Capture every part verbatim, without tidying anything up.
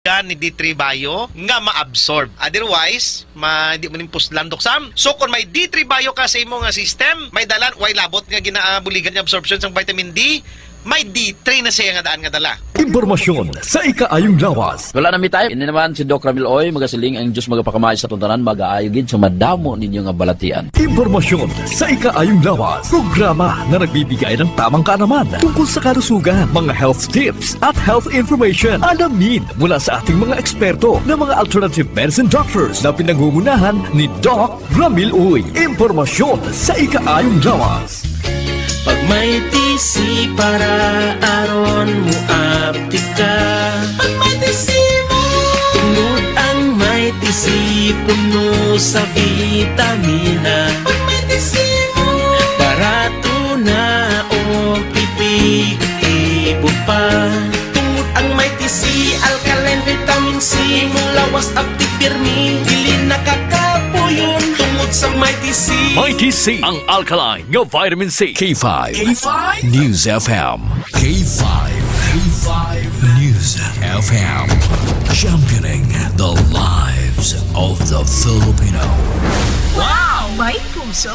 ka ni D three Bio nga ma-absorb. Otherwise, ma-, di mo ning puslan, Doc Sam. So, kung may D three Bio ka sa imo nga system, may dalan, way labot nga ginaabuligan yung absorption sang vitamin D, may D three na siya nga daan nga dala. Impormasyon sa ikaayong lawas. Wala na mi time. Ini naman si Doc Ramil Oy, magasiling ang Diyos magapakamay sa aton tanan, magaayo gid sa madamo ninyo nga balatian. Impormasyon sa ikaayong lawas. Programa na nagbibigay ng tamang kaalaman tungkol sa kalusugan, mga health tips, at health information. Alamin mula sa ating mga eksperto na mga alternative medicine doctors na pinangungunahan ni Doc Ramil Uy. Impormasyon sa ikaayong lawas. Pag may T C para aron mo aptik ka. Pag may T C mo. Tungod ang may T C puno sa vitamina. Pag may T C mo. Barato na o epektibo pa. Tungod ang may T C, alkaline vitamin C, imong lawas aptik pirmi, dili nakakapuyon tungod sa may T C. May T C, ang alkaline nga vitamin C. K five. K five? News F M. K five. K five News F M. Championing the lives of the Filipino. Wow! May puso!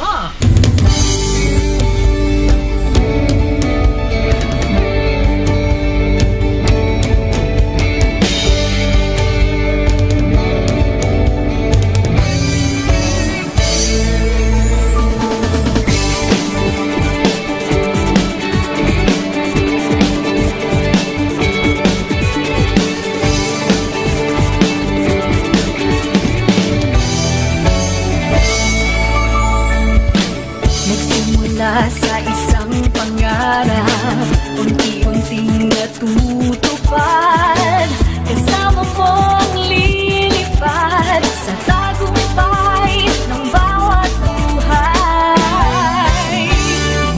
Nagsimula sa isang pangarap, unti-unting natutupad. Kasama mong lilipad sa tagumpay ng bawat buhay.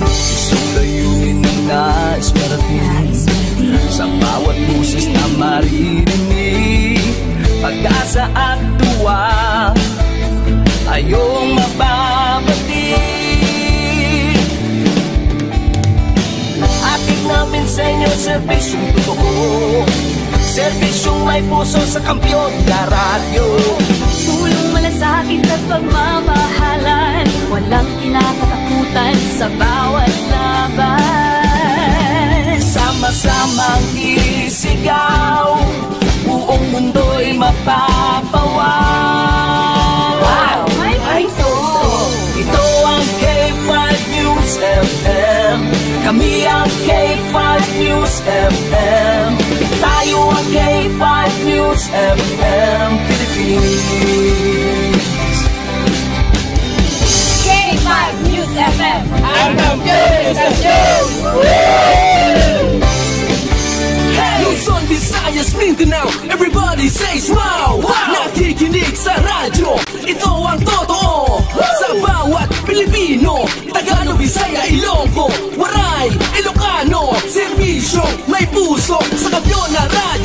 Isang layunin na nais marating, sa bawat boses na maririnig, pag-asa at tuwa, ayong mababati. Hatid namin sa inyo serbisyong totoo, serbisyong may puso sa Kampiyon na Radyo. Tulong, malasakit at pagmamahalan, walang kinakatakutan sa bawat laban. Sama-samang isigaw, buong mundo'y mapapawaw. Wow! May puso! Ito ang K five News F M. Kami ang K five News F M. Tayo ang K five News F M Philippines. K five News F M. Ang kampiyon sa show! Hey! Luzon, Visayas, Mindanao, everybody say wow! Wow! Nakikinig sa radyo, ito ang totoo. Sa bawat Pilipino, Tagalog, Bisaya, Ilonggo, Waray, Ilocano, serbisyo, may puso, sa Kampiyon na Radyo.